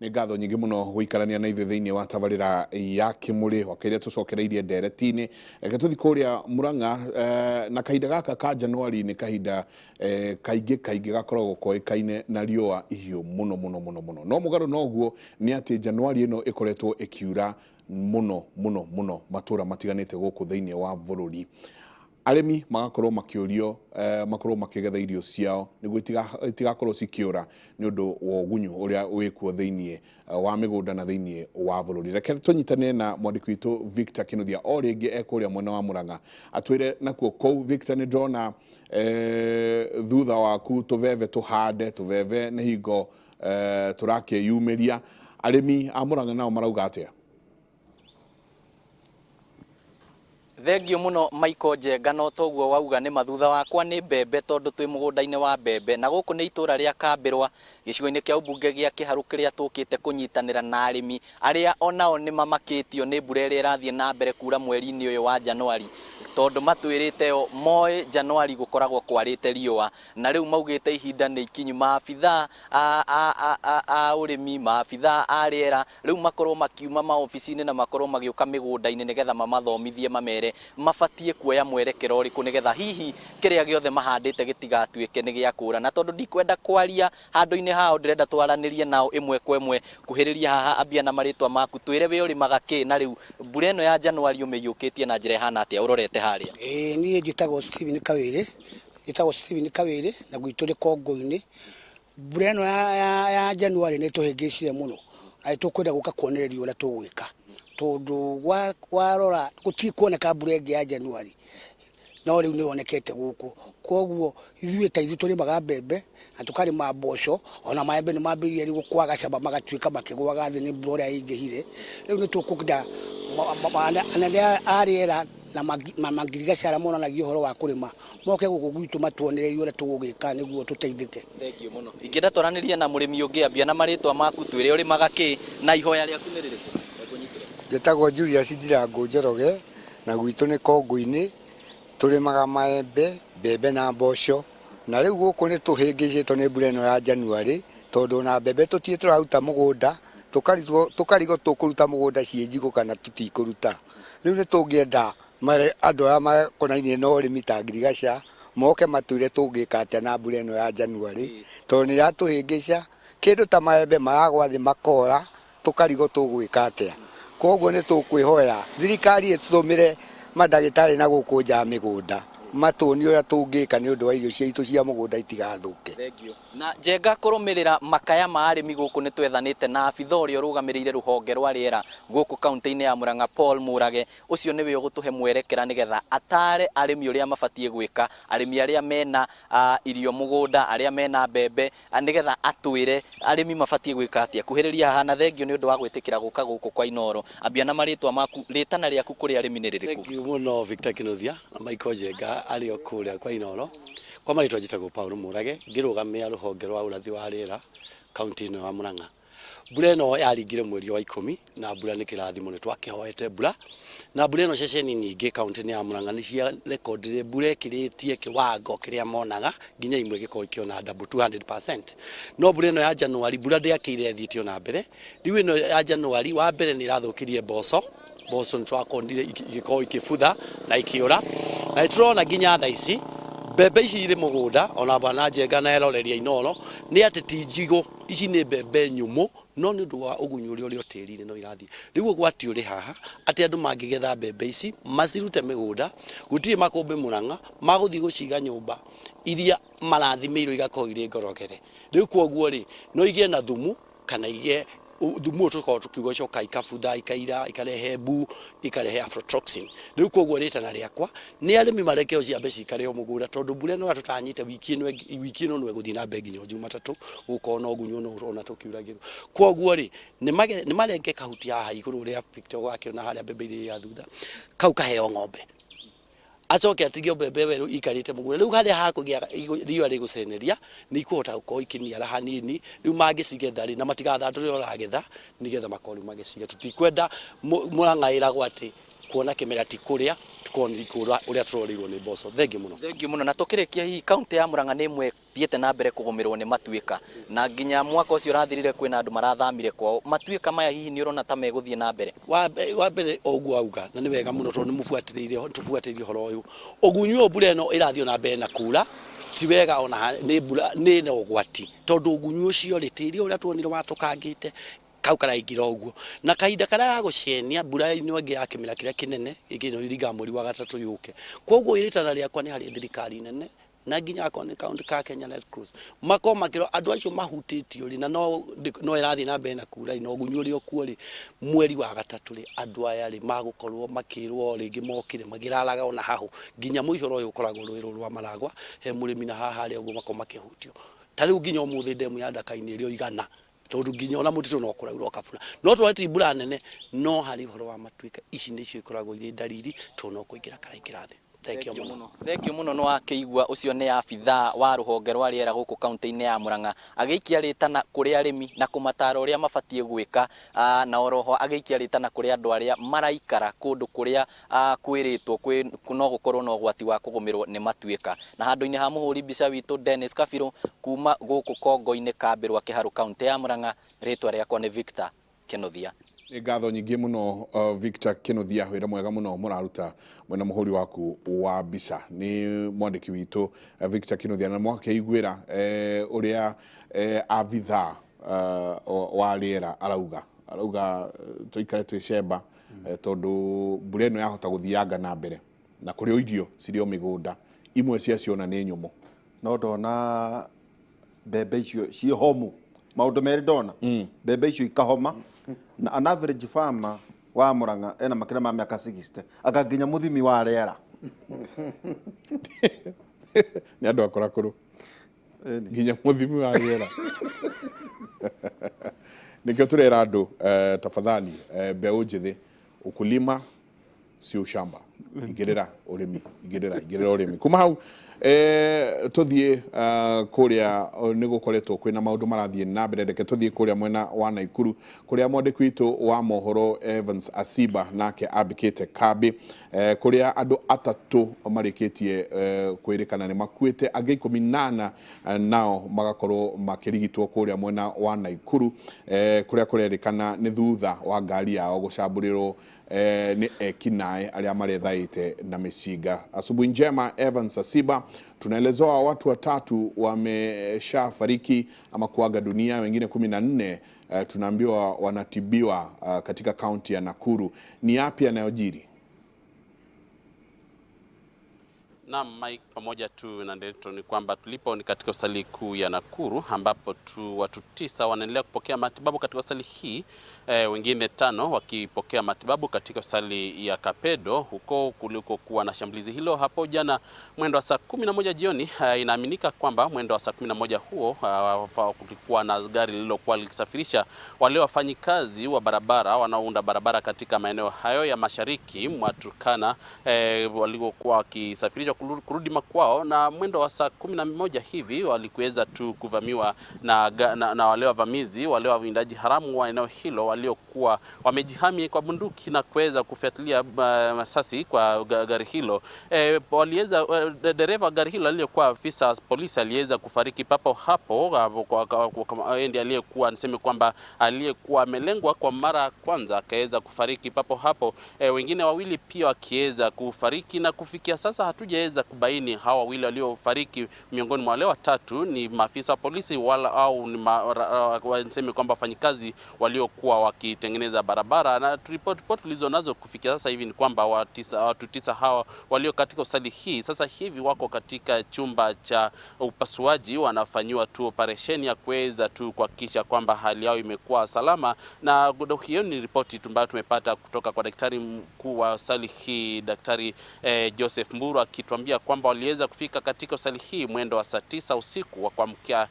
Nĩ ngatho nyingĩ mũno gũikarania na ithuĩ thĩinĩ wa tabarĩra ya Kĩmũrĩ wakĩrĩa tũcokereirie ndereti-inĩ. Reke tũthiĩ kũrĩa Murang'a na kahinda gaka ka Januari nĩ kahinda kaingĩ kaingĩ gakoragwo koĩkaine na riũa ihiũ mũno mũno mũno mũno. No mũgarũ na ũguo nĩ atĩ Januari ĩno ĩkoretwo ĩkiura mũno mũno mũno matũra matiganĩte gũkũ thĩinĩ wa bũrũri. Arĩmi magakorwo makĩũrio makorwo makĩgetha irio ciao nĩguo itigakorwo cikĩũra nĩ ũndũ wa ũgunyu ũrĩa wĩkuo thĩinĩ wa mĩgũnda na thĩinĩ wa bũrũri. Reke tũnyitanĩre na mwandĩki witũ Victor Kinuthia o rĩngĩ e kũrĩa mwena wa Murang'a atwĩre nakuo kũu. Victor, nĩ ndĩrona thutha waku tũbebe tũhande, tũbebe nĩ hingo tũrakĩyumĩria. Arĩmi a Murang'a nao marauga atĩa? Thengiũ mũno Michael Njenga, no toguo wauga nĩ ma, thutha wakwa nĩ mbembe tondũ twĩ mũgũnda-inĩ wa mbembe, na gũkũ nĩ itũra rĩa Kambĩrwa gĩcigo-inĩ kĩa ũmbunge gĩa Kĩharũ kĩrĩa tũkĩte kũnyitanĩra na arĩmi arĩa onao nĩ mamakĩtio nĩ mbura ĩrĩa ĩrathiĩ na mbere kura mweri-inĩ ũyũ wa Januari, tondũ matwĩrĩte o moĩ Januari gũkoragwo kwarĩte riũa, na rĩu maugĩte ihinda nĩ ikinyu maabithaa a ũrĩmi, maabithaa a rĩera rĩu makorwo makiuma maobici-inĩ na makorwo magĩũka mĩgũnda-inĩ nĩgetha mamathomithie mamere mabatiĩ kuoya mwerekera ũrĩkũ nĩgetha hihi kĩrĩa gĩothe mahandĩte gĩtigatuĩke nĩ gĩa kũra. Na tondũ ndikwenda kwaria handũ-inĩ hao, ndĩrenda twaranĩrie nao ĩmwe kwa ĩmwe. Kuhĩrĩria haha, ambia na marĩtwa maku, twĩre we ũrĩmaga kĩ, na rĩu mbura ĩno ya Januari ũmĩiyũkĩtie na njĩra ĩhana atĩa ũrorete harĩa? Ĩĩ niĩ njĩtagwo Stephen Kawĩrĩ, njĩtagwo Stephen Kawĩrĩ na gwitũ nĩ Kongũ-inĩ. Mbura ĩno ya January nĩ ĩtũhĩngĩcire mũno na nĩ tũkwenda gũka kuonererio ũrĩa tũgwĩka, tondũ warora gũtirĩ kuoneka mbura ĩngĩ ya January no rĩu nĩ yonekete gũkũ. Koguo ithuĩ ta ithuĩ tũrĩmaga mbembe na tũkarĩma mboco, ona maembe nĩ mambĩrĩirie rĩu kwaga cama magatuĩka makĩgũaga thĩ nĩ mbura ũrĩa ĩingĩhire. Rĩu nĩ tũkwenda anene a rĩera na mangirigaca arĩa monanagia ũhoro wa kũrĩma moke gũkũ gwitũ matuonererie ũrĩa tũgũgĩka nĩguo tũteithĩke. Thengiũ mũno. Ingĩenda twaranĩrie na mũrĩmi ũngĩ, ambia na marĩtwa maku, twĩre ũrĩmaga kĩ na ihoya rĩaku nĩ rĩrĩkũ? Njĩtagwo Julius Ndirangũ Njoroge na gwitũ nĩ Kongũ-inĩ, tũrĩmaga maembe, mbembe na mboco, na rĩu gũkũ nĩ tũhĩngĩcĩtwo nĩ mbura ĩno ya January, tondũ ona mbembe tũtirĩ tũraruta mũgũnda, tũkarigwo tũkũruta mũgũnda ciĩ njigũ kana tũtikũruta. Rĩu nĩ tũngĩenda andũ arĩa makonainie na ũrĩmi ta ngirigaca moke matwĩre tũngĩka atĩa na mbura ĩno ya January, tondũ nĩ ĩratũhĩngĩca, kĩndũ ta maembe maragwa thĩ makora, tũkarigwo tũgwĩka atĩa. Koguo nĩ tũkwĩhoya thirikari ĩtũtũmĩre mandagĩtarĩ na gũkũ nja ya mĩgũnda, matuonie ũrĩa tũngĩka nĩ ũndũ wa irio citũ cia mũgũnda itigathũke. Thengiũ. Na Njenga kũrũmĩrĩra makaya ma arĩmi gũkũ nĩ twethanĩte na abitha ũrĩa ũrũgamĩrĩire rũhonge rwa rĩera gũkũ kaunti-inĩ ya Murang'a Paul Mũrage, ũcio nĩwe ũgũtũhe mwerekera nĩgetha atare arĩmi ũrĩa mabatiĩ gwĩka, arĩmi arĩa mena irio mũgũnda, arĩa mena mbembe, nĩgetha atwĩre arĩmi mabatiĩ gwĩka atĩa. Kuhĩrĩria haha na thengiũ nĩ ũndũ wa gwĩtĩkĩra gũka gũkũ kwa Inooro. Ambia na marĩtwa maku, rĩtana rĩaku kũrĩ arĩmi nĩ rĩrĩkũ? Thengiũ mũno Victor Kinuthia na Michael Njenga arĩ o kũrĩa kwa Inooro. Kwa marĩtwa njĩtagwo Paul Mũrage, ngĩrũgamia rũhonge rwa ũrathi wa rĩera kaunti ĩno ya Murang'a. Mbura ĩno yaringire mweri wa ikũmi na mbura nĩ kĩrathimo, nĩ twakĩhoete mbura na mbura ĩno ceceni nyingĩ kaunti-inĩ ya Murang'a nĩ cia rekondire mbura ĩkĩrĩtie kĩwango kĩrĩa monaga nginya imwe igĩkorwo ikĩona double 200%. No mbura ĩno ya Januari mbura ndĩakĩire ĩthiĩte o na mbere. Rĩu ĩno ya Januari wa mbere nĩ ĩrathũkirie mboco, mboco nĩ twakonire igĩkorwo ikĩbutha na ikĩũra, na nĩ tũrona nginya thaa ici mbembe ici irĩ mũgũnda ona bwana Njenga na eroreri a Inooro nĩ atĩ ti njigũ, ici nĩ mbembe nyũmũ no nĩ ũndũ wa ũgunyu ũrĩa ũrĩ o tĩri-inĩ no irathiĩ. Rĩu ũgwati ũrĩ haha atĩ andũ mangĩgetha mbembe ici macirute mĩgũnda, gũtirĩ makũmbĩ Mũrang'a magũthiĩ gũciga nyũmba iria marathimĩirwo igakorwo irĩ ngorogere. Rĩu kwoguo rĩ, no igĩe na thumu kana igĩe thumu ũyũ tũkoragwo tũkiuga icokaga ikabutha ikaira ikarehe mbu ikarehe aflatoxin. Rĩu kwoguo rĩtana rĩakwa nĩ arĩmi mareke o ciambe cikare o mũgũnda tondũ mbura ĩno ũrĩa tũtanyĩte wiki ĩno ĩngĩ wiki ĩno no ĩgũthiĩ na mbere nginya o Jumatatũ gũkorwo na ũgunyu ona tũkiuragĩrwo. Kwoguo rĩ nĩ marenge kahuti haha igũrũ ũrĩa Victor ũgakĩona harĩa mbembe iria ira thutha kau kaheo ng'ombe. Acoke atige mbembe ĩyo ĩikarĩte mũgũnda. Rĩu harĩa hakũgĩa riũa rĩgũceneria, nĩ ikũhota gũkorwo ikĩniara hanini, rĩu mangĩcigetha rĩ, na matigathandũre ũragetha, nĩgetha makorwo rĩu magĩciga. Tũtikwenda Mũrang'a ĩragwo atĩ kuona kĩmera ti kũrĩa, tũkorwo nĩ kũra ũrĩa tũrorĩirwo nĩ mboco. Thengiũ mũno. Thengiũ mũno. Na tũkĩrĩkia, hihi kaunti ya Murang'a nĩ ĩmwe thiĩte na mbere kũgũmĩrwo nĩ matuĩka, na nginya mwaka ũcio ũrathirire kwĩna andũ marathamire kwao. Matuĩka maya hihi nĩ ũrona ta megũthiĩ na mbere? Wa mbere o ũguo auga, na nĩ wega mũno tondũ nĩ mũbuatĩrĩire, tũbuatĩrĩire ũhoro ũyũ. Ũgunyu ũyũ mbura ĩno ĩrathiĩ na mbere na kura, ti wega ona nĩ mbura nĩ na ũgwati, tondũ ũgunyu ũcio rĩ, tĩri ũrĩa tuonire watũkangĩte kau karaingĩra ũguo, na kahinda karĩa gagũcenia mbura ĩno ĩngĩ ya kĩmera kĩrĩa kĩnene ĩngĩ ĩno ĩringaga mweri wa gatatũ yũke. Koguo rĩtana rĩakwa nĩ harĩ thirikari nene na nginya akorwo nĩ kaunti ka Kenya Red Cross, makorwo makĩrora andũ acio mahutĩtio rĩ, na no ĩrathiĩ na mbere na kura rĩ, na ũgunyu ũrĩa ũkuo rĩ, mweri wa gatatũ rĩ, andũ aya rĩ magũkorwo makĩrwo rĩngĩ mokire makĩraraga ona hahũ nginya mũihũro ũyũ ũkoragwo rũĩ rũrũ rwa Maragwa he mũrĩmi na haha harĩa ũguo makorwo makĩhutio. Ta rĩu nginya ũmũthĩ ndemu ya Ndaka-inĩ ĩrĩa igana, tondũ nginya ona mũtitũ no kũraura ũkabura, no twone ti mbura nene, no harĩ ũhoro wa matuĩka, ici nĩcio ikoragwo irĩ ndariri tondũ no kũingĩra karaingĩra thĩ. Thengiũ mũno. Thengiũ mũno. Nĩ wakĩigua ũcio nĩ abithaa wa rũhonge rwa rĩera gũkũ kaunti-inĩ ya Murang'a, agĩikia rĩtana kũrĩ arĩmi na kũmatara ũrĩa mabatiĩ gwĩka, na oroho agĩikia rĩtana kũrĩ andũ arĩa maraikara kũndũ kũrĩa kwĩrĩtwo no gũkorwo na ũgwati wa kũgũmĩrwo nĩ matuĩka. Na handũ-inĩ ha mũhũri mbica witũ Dennis Kabirũ kuma gũkũ Kongo-inĩ Kambĩrwa Kĩharũ kaunti ya Murang'a, rĩtwa rĩakwa nĩ Victor Kinuthia. Nĩ ngatho nyingĩ mũno Victor Kinuthia, wĩra mwega mũno mũraruta mwena mũhũri waku wa mbica. Nĩ mwandĩki witũ Victor Kinuthia, na mwakĩiguĩra ũrĩa abithaa wa rĩera arauga tũikare twĩcemba, tondũ mbura ĩno yahota gũthianga na mbere, na kũrĩ irio cirĩ o mĩgũnda imwe ciacio ona nĩ nyũmũ. No ndona mbembe icio ciĩ homu, maũndũ merĩ ndona mbembe icio ikahoma, na an average farmer wa Murang'a ena makĩria ma mĩaka 60 anga nginya mũthimi wa rĩera. Nĩ andũ akũrakũrũ nginya mũthimi wa rĩera. Nĩkĩo tũrera andũ, tafadhali, mbeũ njĩthĩ, ukulima si ushamba, igĩrĩra ũrĩmi, igĩrĩra ũrĩmi. Kuma hau tũthiĩ kũrĩa nĩ gũkoretwo kwĩna maũndũ marathiĩ na mbere. Reke tũthiĩ kũrĩa mwena wa Naikuru kũrĩa mwandĩki witũ wa mohoro Evans Asiba nake ambĩkĩte kambĩ, kũrĩa andũ atatũ marĩkĩtie kwĩrĩkana nĩ makuĩte, angĩ 14 nao magakorwo makĩrigitwo kũrĩa mwena wa Naikuru, kũrĩa kũrerĩkana nĩ thutha wa ngari yao gũcambũrĩrwo nĩ ekinaĩ arĩa marethaĩte na mĩcinga. Asubuhi njema Evans Asiba, tunaelezewa watu watatu wameshafariki ama kuaga dunia, wengine 14 tunaambiwa wanatibiwa katika kaunti ya Nakuru. Ni yapi yanayojiri? Na Mike, pamoja tu na Ndeto, ni kwamba tulipo ni katika hospitali kuu ya Nakuru ambapo tu watu 9 wanaendelea kupokea matibabu katika hospitali hii, wengine 5 wakipokea matibabu katika hospitali ya Kapedo huko kuliko kuwa na shambulizi hilo hapo jana mwendo wa saa 11 jioni. Inaaminika kwamba mwendo wa saa 11 huo kulikuwa na gari lililokuwa likisafirisha wale wafanyikazi wa barabara wanaounda barabara katika maeneo hayo ya mashariki mwa Turkana, waliokuwa wakisafirisha kurudi makwao, na mwendo wa saa 11 hivi walikuweza tu kuvamiwa na wale wavamizi, wale wawindaji haramu wa eneo hilo waliokuwa wamejihami kwa bunduki na kuweza kufuatilia masasi kwa gari hilo. Waliweza dereva gari hilo aliyekuwa afisa polisi aliweza kufariki papo hapo, ndiye aliyekuwa niseme kwamba aliyekuwa amelengwa kwa mara kwanza akaweza kufariki papo hapo, wengine wawili pia wakiweza kufariki, na kufikia sasa hatujaweza kubaini hawa wawili waliofariki miongoni mwa wale watatu ni maafisa wa polisi wala au ni niseme kwamba wafanyikazi waliokuwa wakitengeneza barabara. Na ripoti tulizo nazo kufikia sasa hivi ni kwamba watu 9 hawa walio katika hospitali hii sasa hivi wako katika chumba cha upasuaji, wanafanyiwa tu operesheni ya kuweza tu kuhakikisha kwamba hali yao imekuwa salama. Na hiyo ni ripoti ambayo tumepata kutoka kwa daktari mkuu wa hospitali hii, Daktari Joseph Mburu, akituambia akituambia kwamba waliweza kufika katika hospitali hii mwendo wa saa 9 usiku wa kuamkia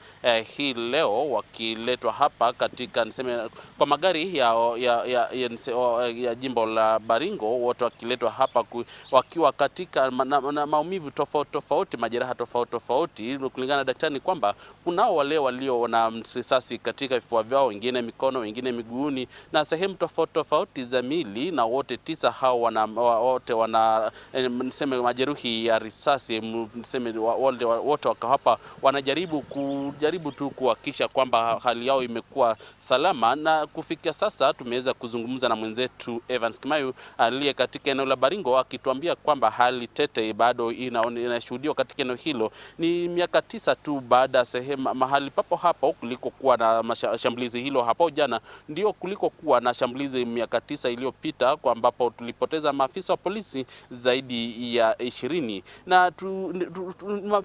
hii leo, wakiletwa hapa katika niseme kwa magari ya jimbo la Baringo, wote wakiletwa hapa wakiwa katika na maumivu tofauti tofauti, majeraha tofauti tofauti. Kulingana na daktari ni kwamba kunao wale walio na risasi katika vifua vyao, wengine mikono, wengine miguuni na sehemu tofauti tofauti za mili, na wote 9 hao wote wana niseme majeruhi ya risasi, niseme wote wako hapa wanajaribu kujaribu tu kuhakikisha kwamba hali yao imekuwa salama. Na kufikia sasa tumeweza kuzungumza na mwenzetu Evans Kimayu aliye katika eneo la Baringo akituambia kwamba hali tete bado inashuhudiwa katika eneo hilo. Ni miaka 9 tu baada sehemu mahali papo hapo kulikokuwa na shambulizi hilo hapo jana, ndio kulikokuwa na shambulizi miaka 9 iliyopita, kwa ambapo tulipoteza maafisa wa polisi zaidi ya 20. Na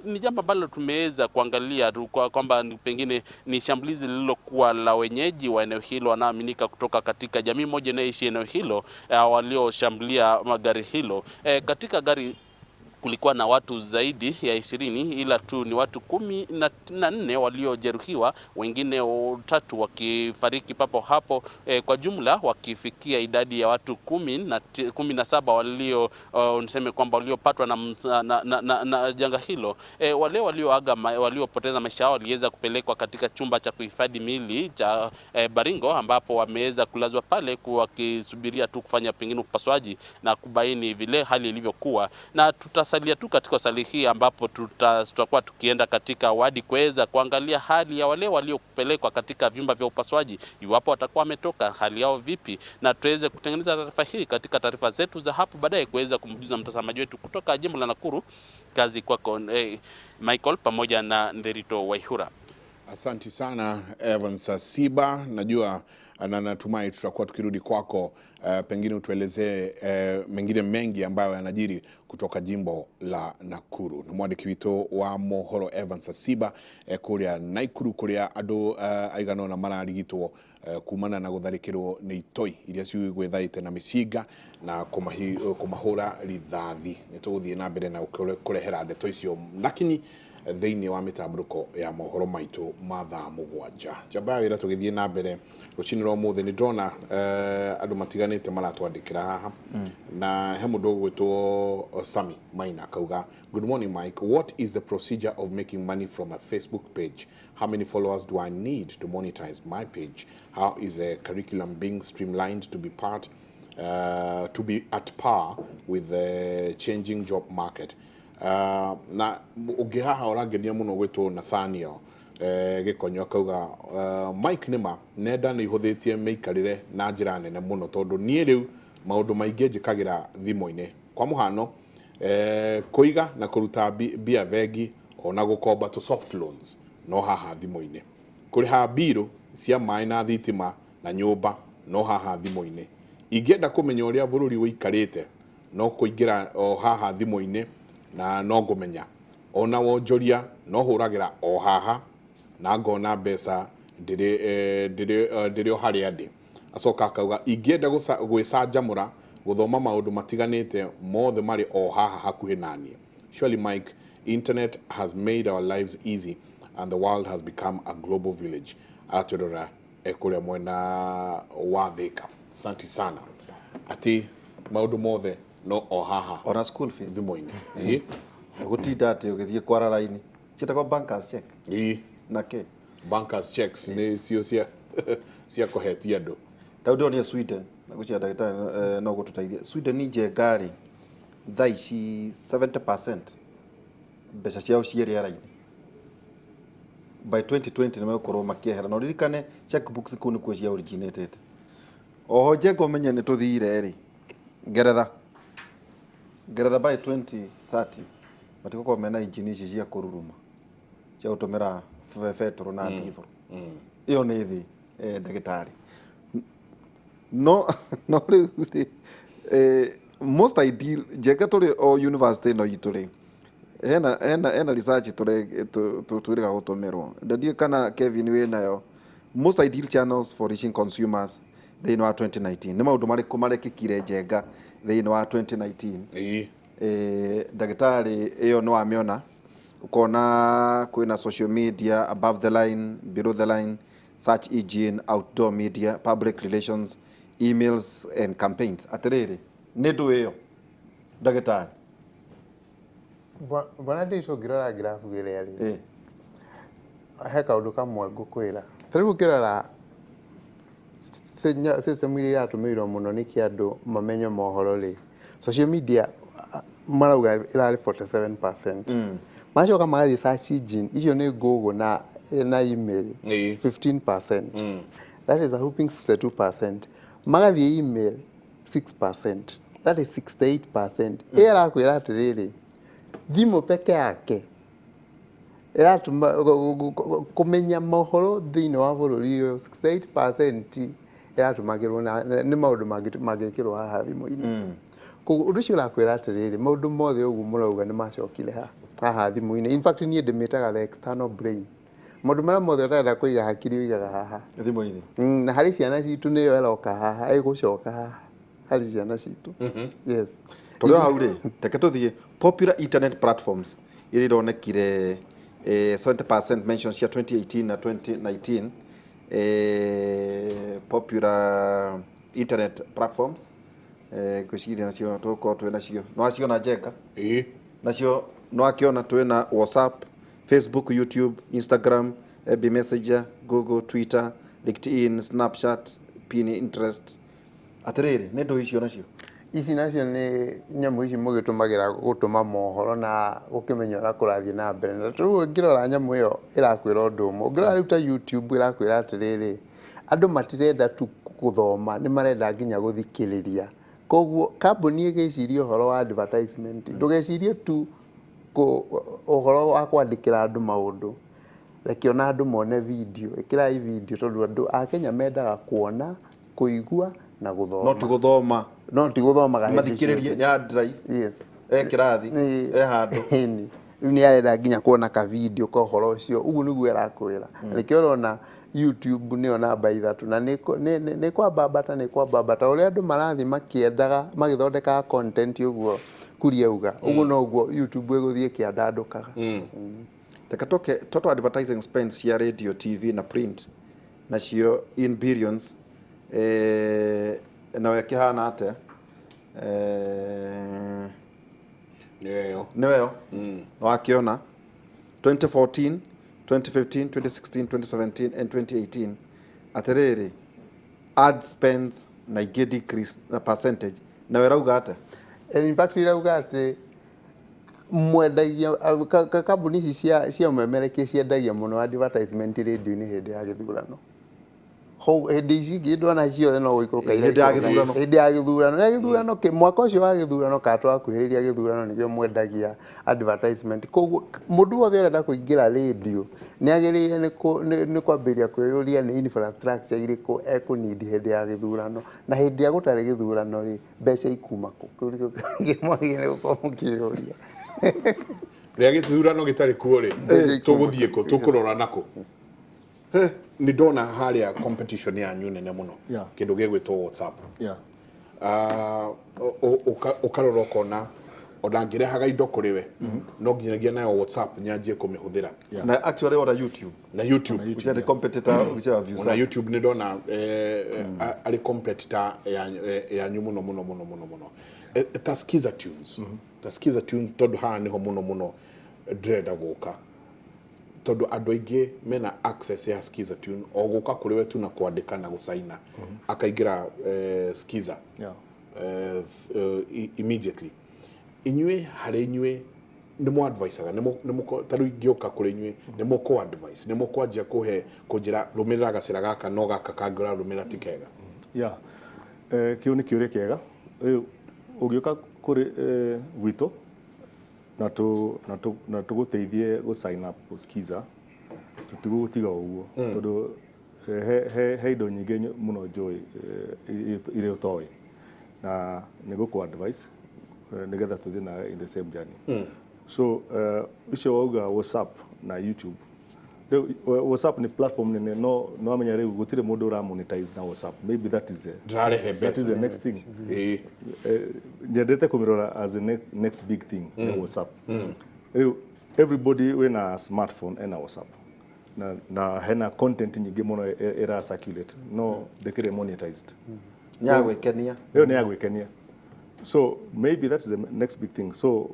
ni jambo ambalo tumeweza kuangalia kwamba pengine ni shambulizi lililokuwa la wenyeji wa eneo hilo wanaoaminika kutoka katika jamii moja inayoishi eneo hilo, walioshambulia magari hilo. Katika gari kulikuwa na watu zaidi ya 20, ila tu ni watu 14 waliojeruhiwa, wengine 3 wakifariki papo hapo, kwa jumla wakifikia idadi ya watu 17 walio niseme kwamba waliopatwa na janga hilo. Wale walioaga, waliopoteza maisha yao waliweza kupelekwa katika chumba cha kuhifadhi miili cha Baringo, ambapo wameweza kulazwa pale wakisubiria tu kufanya pengine upasuaji na kubaini vile hali ilivyokuwa. Na tutasalia tu katika hospitali hii ambapo tutakuwa tukienda katika wadi kuweza kuangalia hali ya wale waliopelekwa katika vyumba vya upasuaji, iwapo watakuwa wametoka, hali yao vipi, na tuweze kutengeneza taarifa hii katika taarifa zetu za hapo baadaye kuweza kumjuza mtazamaji wetu kutoka jimbo la Nakuru. Kazi kwako Michael pamoja na Nderito Waihura. Asanti sana Evans Siba, najua na natumai tutakuwa tukirudi kwako, pengine utuelezee mengine mengi ambayo yanajiri kutoka jimbo la Nakuru. Ni mwandiki witũ wa mohoro Evans Siba kuria Naikuru kuria andu aigana ũna mararigitwo kumana na gutharikirwo ni itoi iria cigwithaite na micinga na kumahura rithathi. Ni tũgũthiĩ na mbere na kũrehera ndeto icio lakini thĩinĩ wa mĩtambũrũko ya mohoro maitũ ma thaa 7. Njamba ya wĩra tũgĩthiĩ na mbere rũcinĩ rwa ũmũthĩ nĩ ndĩrona andũ matiganĩte maratwandĩkĩra haha, na he mũndũ ũgwĩtwo Sami Maina akauga, good morning Mike, what is the procedure of making money from a Facebook page? How many followers do I need to monetize my page? How is the curriculum being streamlined to be part to be at par with the changing job market? Na ũngĩ haha ũrangenia mũno gwĩtwo Nathaniel Gĩkonyo akauga, Mike nĩma nenda nĩ ihũthĩtie mĩikarĩre na njĩra nene mũno, tondũ niĩ rĩu maũndũ maingĩ njĩkagĩra thimũ-inĩ, kwa mũhano kũiga na kũruta mbia bengi ona gũkomba to soft loans no haha thimũ-inĩ, kũrĩha mbirũ cia maĩ na thitima na nyũmba no haha thimũ-inĩ, ingĩenda kũmenya ũrĩa bũrũri ũikarĩte no kũingĩra o haha thimũ-inĩ na no ngũmenya, ona wonjoria no hũragĩra o haha na ngona mbeca ndĩrĩ o harĩa ndĩ. Acoka akauga ingĩenda gwĩcanjamũra gũthoma maũndũ matiganĩte mothe marĩ o haha hakuhĩ naniĩ. Surely Mike, internet has made our lives easy and the world has become a global village. Aratwĩrora kũrĩa mwena wa Thika. Asante sana. Ati maũndũ mothe no o haha ona school fees thimũ-inĩ. Gũtinda atĩ ũgĩthiĩ kwara raini ciĩtagwo bankers check na kĩ bankers checks nĩ cio cia kũhetia andũ. Tau ndĩronire Sweden na gwĩciria ndagĩtarĩ no gũtũteithia. Sweden njenga rĩ thaa ici 70% mbeca ciao ciĩ rĩera-inĩ. By 2020 nĩ megũkorwo makĩehera, na ũririkane checkbooks kũu nĩkuo cia originatĩte. Oho njenga ũmenye nĩ tũthire rĩ Ngeretha by 2030 matigũkorwo mena injini ici cia kũruruma cia gũtũmĩra betũrũ na diesel. Ĩyo nĩ thĩ ndagĩtarĩ. No rĩu rĩ most ideal njenga tũrĩ o university ĩno itũ rĩ hena research twĩrĩga gũtũmĩrwo. Ndiũĩ kana Kevin wĩnayo. Most ideal channels for reaching consumers thĩinĩ wa 2019. Nĩ maũndũ marĩkũ marekĩkire njenga thĩinĩ wa 2019? Ndagĩtarĩ, ĩyo nĩ wamĩona, ũkona kwĩna social media, above the line, below the line, search engine, outdoor media, public relations, emails and campaigns. Atĩrĩrĩ, nĩ ndũ ĩyo, ndagĩtarĩ? Bwana Ndiritu, ũngĩrora graph ĩrĩa rĩ, he kaũndũ kamwe ngũkwĩra. Ta rĩu ũngĩrora system iria iratũmĩirwo mũno nĩkĩ andũ mamenye mohoro rĩ, social media marauga ĩrarĩ 47%. Macoka magathiĩ search engine, icio nĩ Google na email, 15%. That is a whooping 62%. Magathiĩ email 6%. That is 68%. Ĩyo ĩrakwĩra atĩrĩrĩ, thimũ peke yake ĩratũma kũmenya mohoro thĩinĩ wa bũrũri ũyũ, 68% ĩratũmagĩrwo na nĩ maũndũ mangĩkĩrwo haha thimũ-inĩ. Koguo ũndũ ũcio ũrakwĩra atĩrĩrĩ, maũndũ mothe ũguo mũrauga nĩ macokire haha thimũ-inĩ. In fact, niĩ ndĩmĩtaga the external brain. Maũndũ marĩa mothe ũtarenda kũiga hakiri ũigaga haha thimũ-inĩ. Na harĩ ciana citũ nĩyo ĩroka haha, ĩgũcoka haha harĩ ciana citũ, yes. Tũrĩ o hau rĩ, reke tũthiĩ popular internet platforms iria ironekire 70% mentions cia 2018 na 2019. Popular internet platforms, ngwĩciria nacio tũgũkorwo twĩ nacio, no waciona, Njenga? Ĩĩ. Nacio no akĩona twĩna WhatsApp, Facebook, YouTube, Instagram, FB Messenger, Google, Twitter, LinkedIn, Snapchat, Pinterest. Atĩrĩrĩ, nĩ ndũ icio nacio? Ici nacio nĩ nyamũ ici mũgĩtũmagĩra gũtũma mohoro na gũkĩmenya ũrĩa kũrathiĩ na mbere. Na rĩu ũngĩrora nyamũ ĩyo ĩrakwĩra ũndũ ũmwe. Ũngĩrora rĩu ta YouTube, ĩrakwĩra atĩrĩrĩ, andũ matirenda tu gũthoma, nĩ marenda nginya gũthikĩrĩria. Koguo kambuni ĩgĩciria ũhoro wa advertisement, ndũgecirie tu ũhoro wa kwandĩkĩra andũ maũndũ, reke ona andũ mone video. Ĩkĩrai video, tondũ andũ a Kenya mendaga kuona, kũigua na gũthoma. No ti gũthoma. No ti gũthomaga hĩndĩ mathikĩrĩrie ciothe. Nĩ ya drive e kĩrathi e handũ. Ĩni. Rĩu nĩ arenda nginya kuona ka video ka ũhoro ũcio. Ũguo nĩguo ĩrakwĩra. Nĩkĩo ũrona YouTube nĩyo namba 3 na nĩ kwambambata, nĩ kwambambata ũrĩa andũ marathiĩ makĩendaga, magĩthondekaga content. Ũguo kuria uga ũguo noguo YouTube ĩgũthiĩ ĩkĩandandũkaga. Reke tũke total advertising spend cia radio, TV na print nacio in billions, nayo ĩkĩhana atĩa? Nĩyo. Nĩweyo wakĩona 2014, 2015, 2016, 2017 and 2018. Atĩrĩrĩ, ad spends na ingĩ decrease na percentage, nayo ĩrauga atĩa? And in fact irauga atĩ mwendagia kambuni ici cia ũmemerekia ciendagia mũno advertisement radio-inĩ hĩndĩ ya gĩthurano. Hau hĩndĩ ici ingĩ ndona ciothe no gũikũrũka. Hĩndĩ ya gĩthurano. Hĩndĩ ya gĩthurano, ya gĩthurano mwaka ũcio wa gĩthurano kana twakuhĩrĩria gĩthurano nĩkĩo mwendagia advertisement. Koguo mũndũ wothe ũrenda kũingĩra radio nĩ agĩrĩire nĩ kwambĩrĩria kwĩyũria nĩ infrastructure irĩkũ ekũnidi hĩndĩ ya gĩthurano, na hĩndĩ ĩrĩa gũtarĩ gĩthurano rĩ, mbeca ikuma kũ? Kĩu nĩkĩo kĩũria mwagĩrĩire gũkorwo mũkĩyũria. Rĩrĩa gĩthurano gĩtarĩ kuo rĩ, tũgũthiĩ kũ? Tũkũrora nakũ? Nĩ ndona harĩa competition yanyu nene mũno, kĩndũ gĩgwĩtwo WhatsApp. Ah, ũkarora ũkona ona ngĩrehaga indo kũrĩ we no nginyagia nayo WhatsApp nyanjie kũmĩhũthĩra. Na actually ona YouTube. Na YouTube. Which are the competitor which are views. Ona YouTube nĩ ndona arĩ competitor yanyu mũno mũno mũno mũno mũno. Ta Skiza Tunes, ta Skiza Tunes, tondũ haha nĩho mũno mũno ndĩrenda gũka, tondũ andũ aingĩ mena access ya Skiza Tune o gũka kũrĩ we tu na kwandĩka na gũcaina akaingĩra Skiza immediately. Inyuĩ, harĩ inyuĩ nĩ mũ adviceaga ta rĩu ingĩũka kũrĩ inyuĩ, nĩ mũkũ advice, nĩ mũkwanjia kũhe kũnjĩra rũmĩrĩra gacĩra gaka, no gaka kangĩ ũrarũmĩrĩra ti kega? Yeah. Kĩu nĩ kĩũria kĩega. Rĩu ũngĩũka kũrĩ gwitũ na tũgũteithie gũ sign up Skiza, tũtigũgũtiga ũguo, tondũ he indo nyingĩ mũno njũĩ iria ũtoĩ, na nĩ gũkũ advice nĩgetha tũthiĩ nawe in the same journey. So icio wauga, WhatsApp na YouTube. Rĩu WhatsApp nĩ platform nene, no no amenya rĩu gũtirĩ mũndũ ũra monetize na WhatsApp. Maybe that is the Ndĩrarehe that is mbeca. the next thing. Ĩĩ. Nyendete kũmĩrora as the next big thing nĩ WhatsApp. Rĩu everybody wĩna smartphone ena WhatsApp, na hena content nyingĩ mũno ĩra circulate, no ndĩkĩrĩ monetized. Nĩ ya gwĩkenia. Ĩyo nĩ ya gwĩkenia, so maybe that's the next big thing. So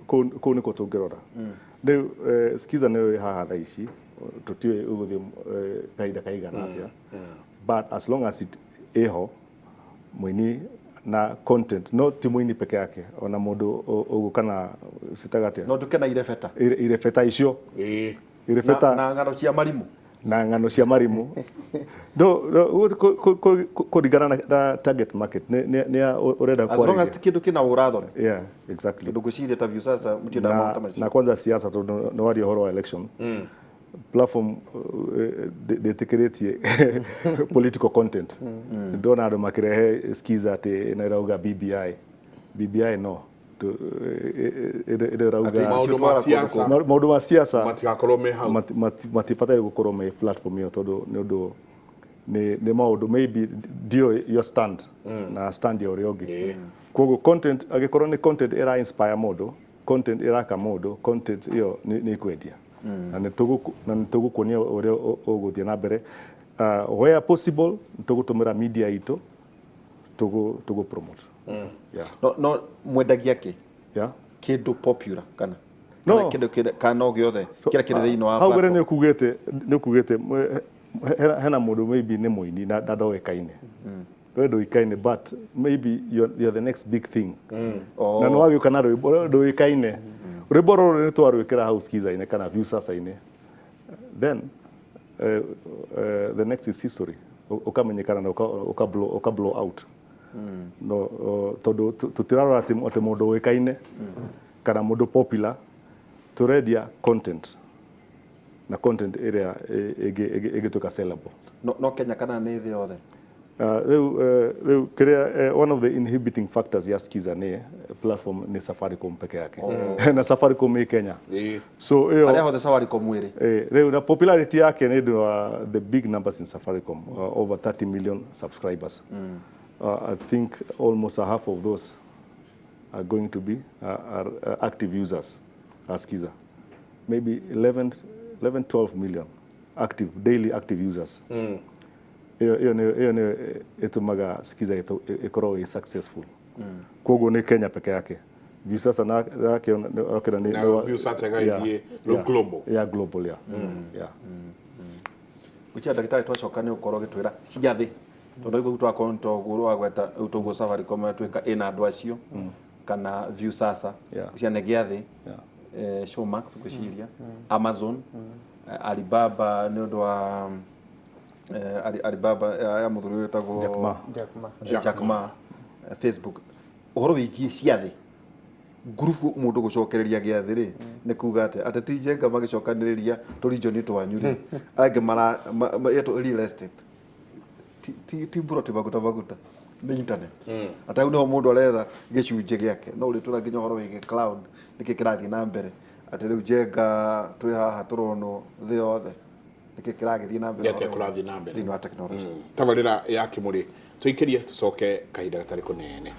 kũu nĩkuo tũngĩrora rĩu. Skiza nĩyo ĩ haha thaa ici, tũtiũĩ ũgũthiĩ kahinda kaigana atĩa, but as long as it ĩho, mũini na content, no ti mũini peke yake, ona mũndũ ũgũka na citaga atĩa? No nduke na irebeta. Irebeta icio. Irebeta. Na ng'ano cia marimũ. Na ng'ano cia marimũ, no kũringana na target market nĩ ũrenda As long as kwarĩria. ti kĩndũ kĩna ũrathoni. Yeah, exactly. Tondũ ngwĩciria ta Viusasa mũtiendaga maũndũ ta macio. Na kwanza siasa, tondũ nĩ waria ũhoro wa election platform, ndĩtĩkĩrĩtie political content. Ndona andũ makĩrehe Skiza atĩ ĩno ĩrauga BBI, BBI, no ĩno ĩrauga Atĩ Maũndũ ma siasa. Maũndũ ma siasa matigakorwo me hau. Matibataire gũkorwo me platform ĩyo, tondũ nĩ ũndũ nĩ maũndũ maybe ndiũĩ your stand na stand ya ũrĩa ũngĩ. Koguo content, angĩkorwo nĩ content ĩra inspire mũndũ, content ĩraka mũndũ, content ĩyo nĩ ĩkwendia, na nĩ tũgũkuonia ũrĩa ũgũthiĩ na mbere. Where possible, nĩ tũgũtũmĩra media itũ tũgũ promote, yeah. No mwendagia kĩ? Kĩndũ popular kana No. kana kĩndũ kana no gĩothe kĩrĩa kĩrĩ thĩinĩ wa Hau mbere platform? Nĩ ũkugĩte hena mũndũ maybe nĩ mũini na ndoĩkaine, we ndũĩkaine, but maybe you're the next big thing. Oh. Na nĩ wagĩũka na rwĩmbo ndũĩkaine, rwĩmbo rũrũ nĩ twarwĩkĩra hau Skiza-inĩ kana Viusasa-inĩ, then the next is history. Ũkamenyekana na ũka blow out. No tondũ tũtirarora atĩ mũndũ ũĩkaine kana mũndũ popular, tũrendia content, na content ĩrĩa ĩngĩtuĩka sellable. No Kenya kana nĩ thĩ yothe? Rĩu kĩrĩa one of the inhibiting factors ya Skiza nĩ platform nĩ Safaricom peke yake, na Safaricom ĩ Kenya. So ĩyo Harĩa hothe Safaricom ĩrĩ. Rĩu na popularity yake nĩ ũndũ wa the big numbers in Safaricom, over 30 million subscribers. I think almost a half of those are going to be are active users as Skiza. Maybe 11, 11 12 million active daily active users. Ĩyo nĩ ĩtũmaga Skiza ĩkorwo ĩ successful. Koguo nĩ Kenya peke yake. Viusasa na nakĩona nĩ Na Viusasa ĩgagĩthiĩ rĩu global. Yeah, global, yeah. Gwĩciria ndagĩtarĩ, twacoka nĩ ũkorwo ũgĩtwĩra ciathĩ, tondũ rĩu twakorwo toguo wagweta rĩu, toguo Safaricom yatuĩka ĩna andũ acio kana Viusasa, gwĩciria nĩ gĩathĩ, Showmax, gwĩciria Amazon, Alibaba, nĩ ũndũ wa Alibaba ya mũthuri ũyũ wĩtagwo Jack Ma. Jack Ma. Jack Ma, Facebook, ũhoro wĩgiĩ ciathĩ, ngurubu, mũndũ gũcokereria gĩathĩ rĩ, nĩ kuga atĩ ateti Njenga magĩcokanĩrĩria tũrijoni twanyu rĩ, angĩ mara yetwo real estate, ti mburoti maguta maguta, nĩ internet, atĩ hau nĩho mũndũ aretha gĩcunjĩ gĩake. No ũrĩtwĩra nginya ũhoro wĩgiĩ cloud, nĩkĩ kĩrathiĩ na mbere, atĩ rĩu Njenga twĩ haha tũronwo thĩ yothe, nĩkĩ kĩragĩthiĩ na mbere Nĩ atĩa kũrathiĩ na mbere thĩinĩ wa tekinoronjĩ? Tabarĩra ya Kĩmũrĩ, tũikĩrie, tũcoke kahinda gatarĩ kũnene.